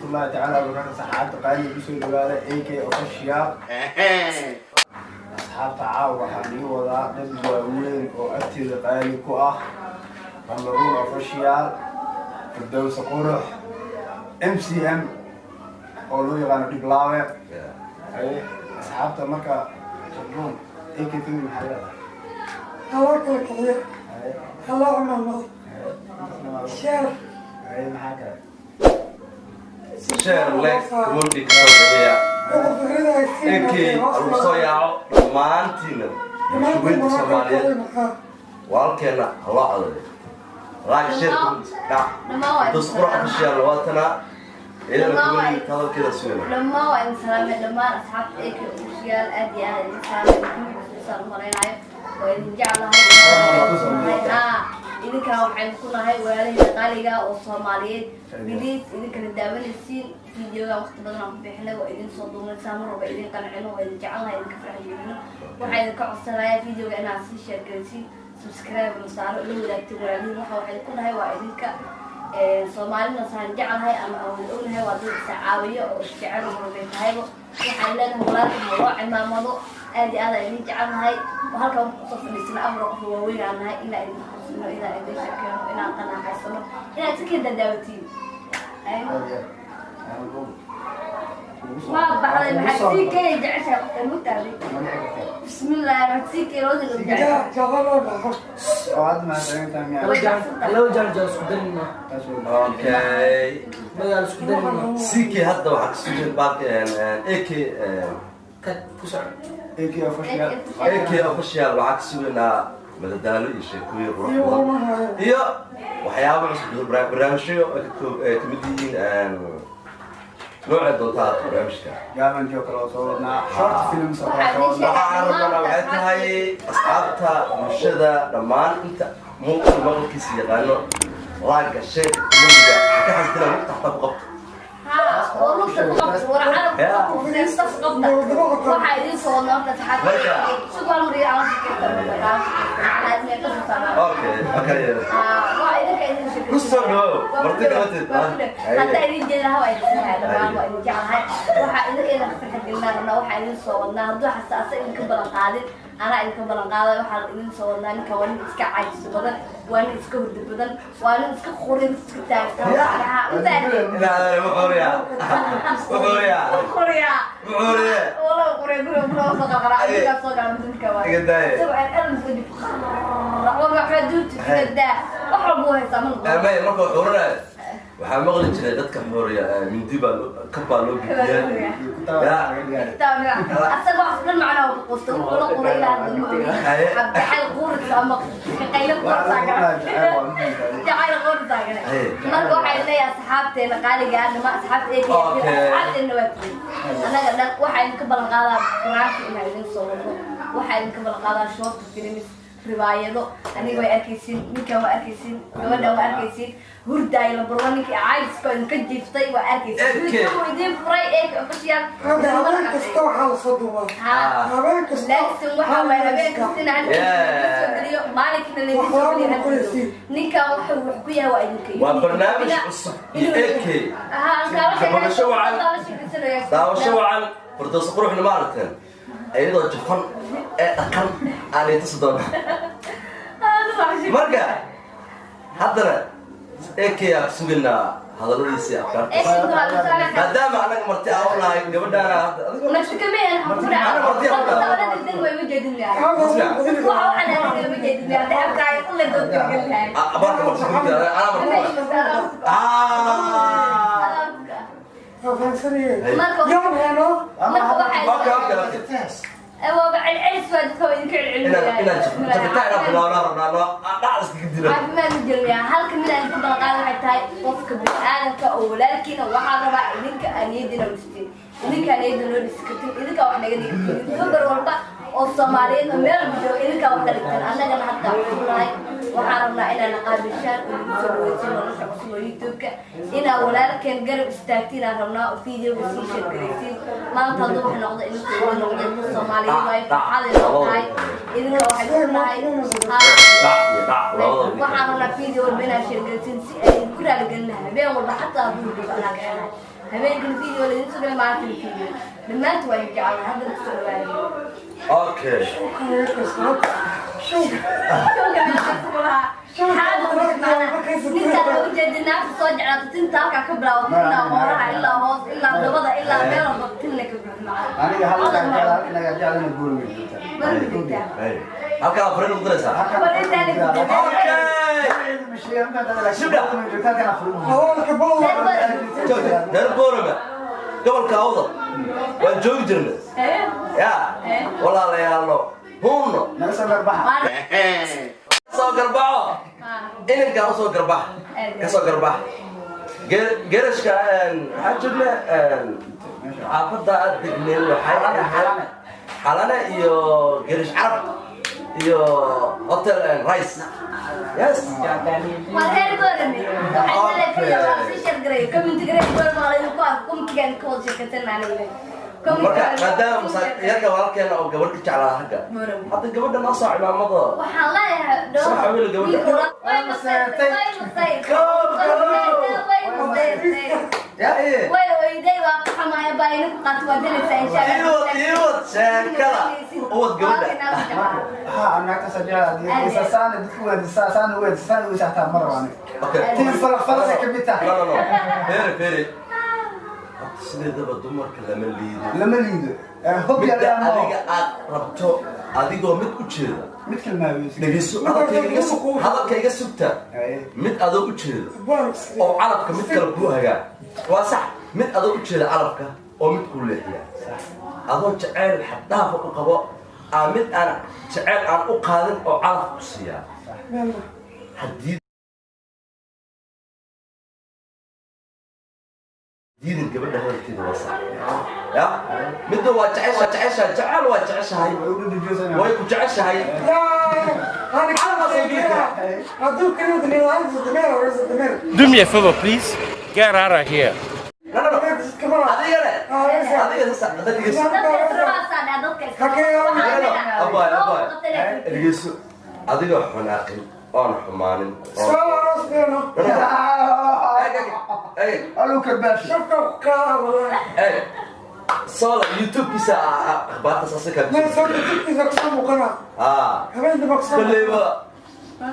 Waraxmatullaahi tacaala wabarakaatu. Saxaabta qaaliga, kusoo dhawaada AK Official. Asxaabta, caawa waxaan ii wadaa dad waaweyn oo agteeda qaali ku ah: Ramlaruun Official, Firdowsa Qurux, MCM oo loo yaqaano Dhiblaawe. Haye asxaabta, marka Ramlaruun, AK Family, maxaa leedahay? Haloo kala kiciyo. Haye. Haloo cumaamado. Haye. Share. Haye, maxaa kale? Share, like, comment kasoo bixiya. Wuxuu fikrada ay siin. AK lagu soo yaaco dhammaantiina, bulshaweynta Soomaaliyeed, walaalkeena ha loo codeeyo. Like, share, comment, dhac. Dhammaan waa idin Dus Qurux salaamay. Official waatanaa iyadana. Dhammaan waa comment hadalkeeda sugayna. Dhammaan waa idin salaamay, dhammaan asxaabta AK Official, aad iyo aad idin salaamay. Idin xusuusaan u malaynayo, waa idin jeclahay. Haa, idinkana waxaynu ku nahay walaalahayda qaaliga oo Soomaaliyeed. Please, idinkana daawanaysiin videoga, waqti badan aan ku bixinay, waa idin soo duumaysaa, mar walba idin qancino. Waa idin jecelnahay, idinka farxad gelino. Waxaa idinka codsanayaa videoga inaad sii share garaysiin, subscribe la saaro, la wadaagtiin walaalihiin. Waxay ku nahay waa idinka. Soomaalina saan jeclahay ama aan wada ognahay, waa dad iscaawiyo oo isjecel oo horbay tahayba. Waxaan leenahay, walaalka ha loo cimaamado. Aad iyo aad aan idin jecelnahay. Halkan waxaan kusoo fadhiisana afar qof oo waaweyn aan nahay, inaan idin xusino, inaan idin shekeeno, inaan qanaaxaysano, inaad si keen dadaawatiin. Waa baxday, maxaa sii kaya jeceshahay qofka mugtaadi? Bismillah, maxaa sii kaya labada loo jecel? Jaqaloo dhaxo. Oo hadda mahadsantahay miyaa? Way dhacsan tahay. Laba jaal jaal isku darina. Taas waa. Okay. Magaal isku darina. CK hadda waxaa kasoo jeeda baabka AK. Kad ku soco. AK Official. AK Official waxaa ka sugaynaa madadaalo iyo sheekooyin qurux iyo badan umahayo iyo waxyaabo cusub, barnaamijyo ay ay kamid yihiin noocay doonta aad barnaamijka. Gaaban joog kale oo soo wadnaa, short films oo kale soo wadnaa. Waxaan rabnaa waxay tahay asxaabta, bulshada dhammaan, inta muuqal maqalkiisa yaqaano, like-ga, share, comment-iga ka xasdina, lugta xataa ku qabta. Oo lugta ku qabta, war carab ku qabta, qabta. Waxaa idin soo wadnaa horta saxaabta. Sugaal mariya aan sheekaysta, macnaha inay ka soo saaraan. Okay. Waa idinka idin sheekaysta. Ku soo dhawow, marti kala tid. Hadda idin jeedaha, waa idin sahay dhammaan, waa idin jeclahay. Waxaa idinka idin farxad gelinaa rabnaa. Waxaa idin soo wadnaa, hadduu xataa asa idinka balan qaadin, anaa idinka balan qaaday. Waxaa idin soo wadnaa, ninka waa nin iska caajiso badan, waa nin iska hurdo badan, waa nin iska qorin, iska taagsan. Inaadane wuxuuriyaa, wuxuuriyaa. Qoriyaa. Wuxuuriye. Wala qoriya, guriga guriga soo qalqalaa, adigaa soo gala midka waay. Iga daaye. Isagoo aan elan soo dib war waxaa duubti, iga daa, wax walba uu haystaa ma noqon. May marka xuurinayo waxaa maqli jiray dadka xuuriya mindi baa kab baa loo bixiyaa. Asaga wax dhan macnaa ku qusta, wuxuu la qoray ilaa hadda ma ogin. Jacayl quuris ama qaylo quurisaa, jacayl quurisaa gale. Marka waxay leeyahay asxaabteena qaaliga ah, dhama asxaabta eeg, asxaabteena waa tihiin annaga dhan. Waxaa idinka ballan qaadaa barnaamij inaan idin soo wadno. Waxaa idinka ballan qaadaa short films, riwaayado. Aniga way arkaysiin, ninkan waa arkaysiin, gabadhan waa arkaysiin, hurdaay la barwa, ninkii caajiska idinka jiiftay waa arkaysiin. Wuu idin furay AK Official. Hadda habeen kasta waxaa la soo duubaa. Habeen kasta. Laakiin waxaa waay habeen kasta inaan soo geliyo, maalinkina laydin soo geliyo hal video. Ninkan wuxuu wax ku yahay waa idinka. Waa barnaamij cusub iyo AK. Daawasho wacan. Daawasho wacan. Firdowsa Quruxna ma aragteen iyadoo jafan ee dhaqan aanay tusi doona. Marka haddana AK aa ku sugaynaa hadalladiisii, afkaartiisa, maadaama anaga marti aan u nahay gabadhaana hadda adiga. Ana marti aan u nahay. Abaarka marti ku jira, anaa marti. Ah. Fahansanayeen yaan heno. Okay. Waaba celcelis, waa dadka waa idinka Inaan jafitaan inaan bilaabnaa rabnaa, noo dhac iskaga dilo. Caafimaad ma jirnaya. Halka mid aan ka ballan qaada waxay tahay, qofka bini'aadamka oo walaalkiina waxaa rabaa idinka niyadiina u dhistiin, idinkaa niyadda noo dhisi kartin, idinkaa wax naga dhigi kartin. YouTuber walba oo Soomaaliyeed oo meel walba jooga, idinkaa wax ka dhigtaan. Annagana hadda cusub nahay, waxaan rabnaa inaad naqaabishaan oo nagu soo dhaweysiin nolosha cusub oo YouTube-ka, inaa walaalkeen garab istaagtiin aan rabnaa, oo videoga sii share garaysiin. Maanta hadduu wax noqdo, idinku uga noqdo, idinka Soomaaliyeed waayo, farxaday noo tahay, idinka waxay ku tahay. Dhac iyo dhac labadaba. Waxaan rabnaa video walba inaad share garaysiin si ay ku raaligelin. Habeen walba xataa hadduu joogo anaa kicinahay. Habeenkana video laydin soo galay, maantana video. Dhammaantu waa idin jecelahay, haddana kusoo dhawaada. Okay. Showga meesha ku lahaa. Nintaa loogu jeedin naagta soo jeclaato, tinta halkaa ka bilaabato ilaa qooraha, ilaa hoos, ilaa dabada, ilaa meel walba tinna ka buuxdo macnaha. Aniga hal nagaa jecel, nagaa jecelna Boorama joogtaa. Boorama joogtaa. Hey. Halkaa fariin u diraysaa. Haweenka balla. Reer Boorama, gobolka Awdal waan joogi jirnay. Ya walaalayaalo, huunno Naga soo garbaxa. Soo garbaxo, ininkaa usoo garbax, kasoo garbax gerashka. Waxaan joognaa xaafadda aad degneen, waxay ahayd Xalane iyo Gerish Carab iyo Hotel Rice, yes. Waa reer Boorame. Waxay leedahay video waa sii share gareeyo. Comment gareeyo, Boorame waa laydinku arko. Commentigaan ka wada sheekaysanaa aniga. Marka maadaama yarka walaalkeena oo gabadh ka jeclaa hagga Boorame. hadda gabadha noo soo cimaamado. Waxaan leeyahay Soo xawil gabadha. Way maseertay, way maseertay. Go, go. Way maseertay. Ya iye. Way oyday, waa ka xumaya baa idinku qaatay, waa delaysaa insha Allah. Iwad, iwad sheekada, uwad gabadha. Okay. No, no, no, fere fere, horta sideedaba dumarka lama liido. Lama liido. Hob. Midda adiga aad rabto, adigoo mid u jeeda. Mid kalmaaweys. Dhegeyso, hadalka iga sugta. Mid adoo u jeeda oo calafka mid kale kuu hagaa waa sax. Mid adoo u jeeda calafka oo mid kuu leexiya, adoo jaceyl xaddaafa u qabo aa mid aan jaceyl aan u qaadin oo calaf ku siiyaa haddii diidin gabadha hadalkeeda waa sax. Ya midda waa jecesha, jeceshahay, jecel waa jeceshahay, way ku jeceshahay. Hadduu keliya dameer dameer. Do me a favor, please. Get out of here. No, no, no, adigane, adiga sasa hadda dhegeyso. Dadka israasaa dhaa, dadka israasaa. Abay, abay, dhegeyso, adigoo xunaaqin oon xumaanin oo Soo aroos beeno. Eeg, eeg, eeg. Aluu karbaashi. Shafka ku qaada wallahi. Eeg, sola YouTube-kiisa akhbaartaas asaga. Ma soo degtiisa ku soo muuqana. Ah. Habeen daba ku soo. Kolleyba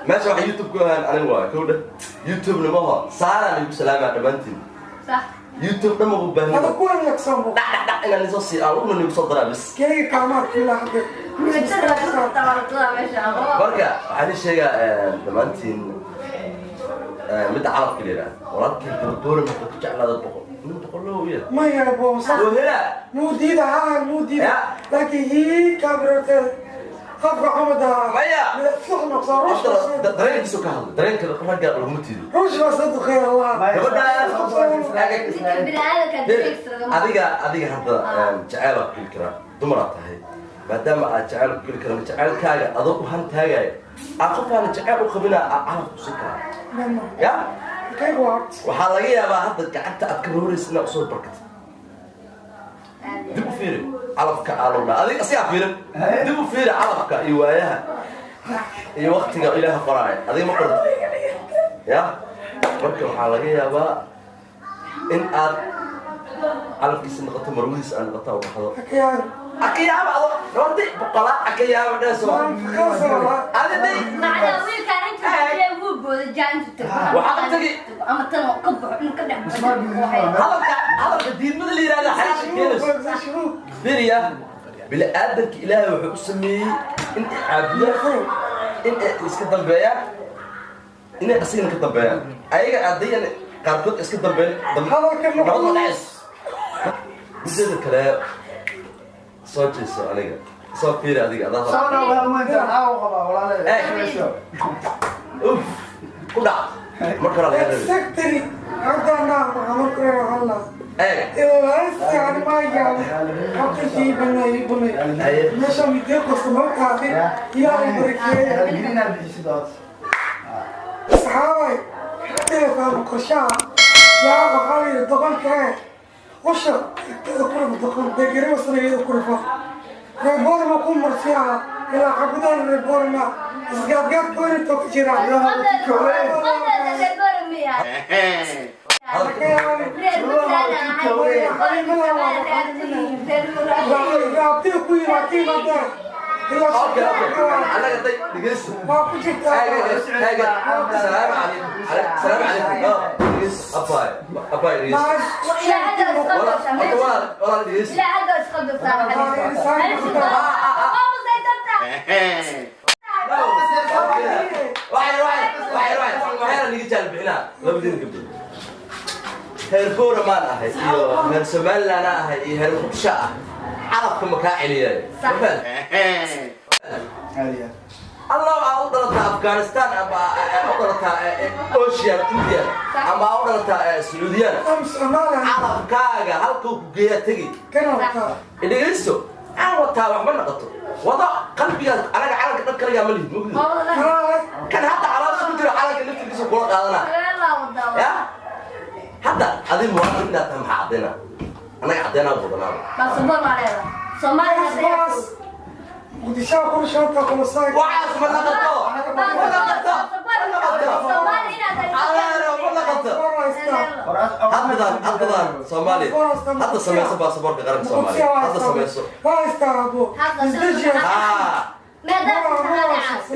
meesha waxa YouTube ku ahaan aniga waa kowdha YouTube-na maho saaraan igu salaamaa dhammaantiin. Sax. YouTube dhan magu Hada baahin. kuwan la soo muuqan. Dhac dhac dhac inaan isoo sii aan lugna nigu soo daraa bis. Kayga kaamaad ilaa hadda. Muujada waa ku tabaruqda meesha. Marka waxaan ii sheegaa dhammaantiin midda calafka la yidhaahdo, walaalkii gabadhooran hadda ku jeclaada 100 nin boqoloo u yahay. Ma yaabo sax. Wuu helaa. Muu diida ha, muu diida. Ya. Laakiin hii kaamirateeda. Qofka xumada. Maya. Fiiq noqso ruush. Horta dareenkiisu ka hadla, dareenka ragga laguma tiido. Ruush baa soo duqeey Allah. Ninka bini'aadamka dareenkiisa lagama Adiga hadda jaceyl ku geli karaa dumaraad tahay, maadaama aad jaceyl ku geli karan, jaceylkaaga adoo u hantaagaya aa qof aana jaceyl u qabina aa calaf ku siin karaa ya. Kayga waa horta. Waxaa laga yaabaa hadda gacanta aad ka rooraysa inaad usoo barkatid. Dib u fiiri calafka aa lagu dhaha, adiga asigaa fiirin, dib u fiiri calafka iyo waayaha iyo waktiga Ilaaha qoraaya, adiga ma qorto ya. Marka waxaa laga yaabaa in aad calafkiisa noqoto, marwadiisa aad noqoto oo baxdo. Hakayaan. Akayaaba ado gabarti boqolaa akayaaba dheeso. Kaasa wallah. Adi day. Macnaha wiilkaan intuu tagay wuu booday, jaa intuu tagay. Waxaa u tagay. Ama tan oo ka baxo inuu ka dhex baxo. Hadalka diidmada la yidhahda xalaasha keenayso firiya. Bini-aadanka Ilaahay wuxuu u sameeyey in ay caabudaan, in ay iska dambeeyaan, inay asigana ka dambeeyaan, ayaga haddayan qaarkood iska dambeyn Hadalka nabad ma nuxuus. dhacays. Mideeda kale soo jeeso, aniga soo fiiri, adiga adaa uf ku dhac marka hore laga reebay. Secretary. Hadda marka hore wallah. Eeg. Ilaa ma yaabo. Habka sii banay banay. Meesha midee qosto ma qaadin. Ilaahay barakeeyo. Saxaabay. Telefoon qorshaha. Yaa waxaa la yidhi doqonka ee. Usha agteeda ku rafo doqon. Beegere wasanageeda ku rafo. Reeboorma ku marsiyaa. Ilaa cabudaan reeboorma. Isgaadgaadka weyn intoo ka jira. Qofka reer Boorame. Abtiga ku yimaatay maanta. Okay, okay. Annaga day dhegeyso. Waa ku jirtaa. Eeg, salaamu calaykum, salaamu calaykum. Dhegeyso, abaay, abaay, dhegeyso. Walaal, horta walaal, walaal, dhegeyso. Waxay waxay waxay waxay waxayna niga jaal bixinaa labadiina gabdhood. Heer Boora maan ahay iyo heer Somaliland aan ahay iyo heer Muqdisho ah, calafka ma kaa celiyaayo? Ma fahanti? Aad iyo aad. Allah, aa u dhalataa Afghanistan ama aa u dhalataa Ocean Indian ama aa u dhalataa Sacuudiyana, calafkaaga halkuu ku geeyaa tegi. Dhegeyso, aan wataa wax ma noqoto wado qalbigaas. Anaga calanka dhan kaligaa ma lihid, mugdi kan hadda caloosha ku jiro calanka laftirkiisa kula qaadana ya. Hadda adi muwaadin inaad tahay maxaa caddaynaa? Annaga caddaynaa wadanaaba. Waxaas ma naqato, ma naqato, ma naqato, adeero, ma naqato. Haddadan Soomaaliya hadda samayso baasaboorka qaranka Soomaaliya, hadda samayso. Ha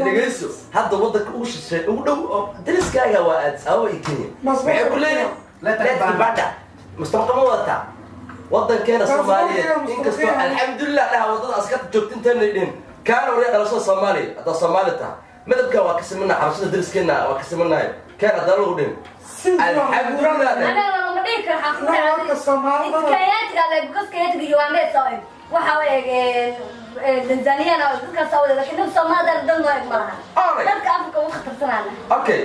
dhegeyso, hadda wadanka ugu shisheey, ugu dhow oo dariskaaga waa Addis Ababa iyo Kenya. Maxay ku leeyihin? Letkibanda mustaqa ma wadataa wadankeena Soomaaliyeed? Inkastoo alxamdulilah dhaha wadada askarta joogta intaanay dhihin kaana warya dhalashada Soomaaliya. Haddaa Soomaali taha, midabka waa ka simanaha, xabashada dariskeena waa ka simanahay, keen haddana lagu dhihin alxamdulilah dheh. Waxa u eg Tanzaniana, dadkaas wada, laakiin dad Soomaalida dad noo eg malaha. Alright. Dadka Afrika ugu khatarsanana. Okay.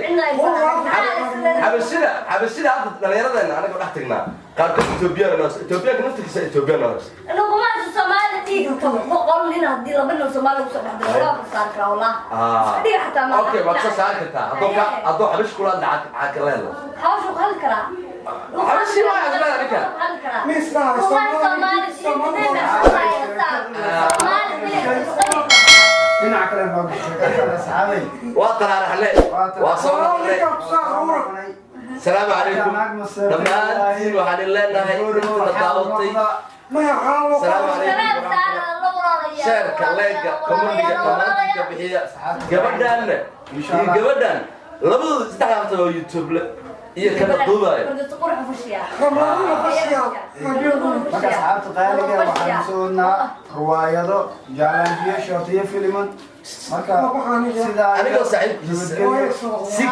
Xabashida hadda dhallinyaradeena anaga dhex tagnaa, qaarkood Ethoobiyan, Ethoobiyaanka naftirkiisa Ethoobiyan noo haysta. Laguma Soomaalida dhiig 100 nin haddii laba nin Soomaali kusoo dhex diro, waa ka saari karaa wallah. Iska dhiga xataa maaha. Okay, waad soo saari kartaa hadduu ka hadduu xabash kula hadla, maxaa ka leedahay? Hawshu ku hadli karaa. Xabashi waa isleedahay ninka. Ku hadli karaa. Soomaali Soomaali. Dhinaca kale noo gashay asxaabay. Waa taraaraxne, waa soo noqonay. Salaamu calaykum dhammaantiin. Waxaan idin leenahay intana daawatay, salaamu calaykum. Share-ka, like-ga, comment-iga dhammaantiin ka bixiya. Gabadhaanna iyo gabadhan labadooda saddex afta oo YouTube le iyo kala duubaayo. Marka asxaabta qaaliga, waxaan soo wadnaa riwaayado, jaalanjiyo, shootiyo, filiman. Marka sidaa Anigoo saaxiibkiisa nabadgelyo. si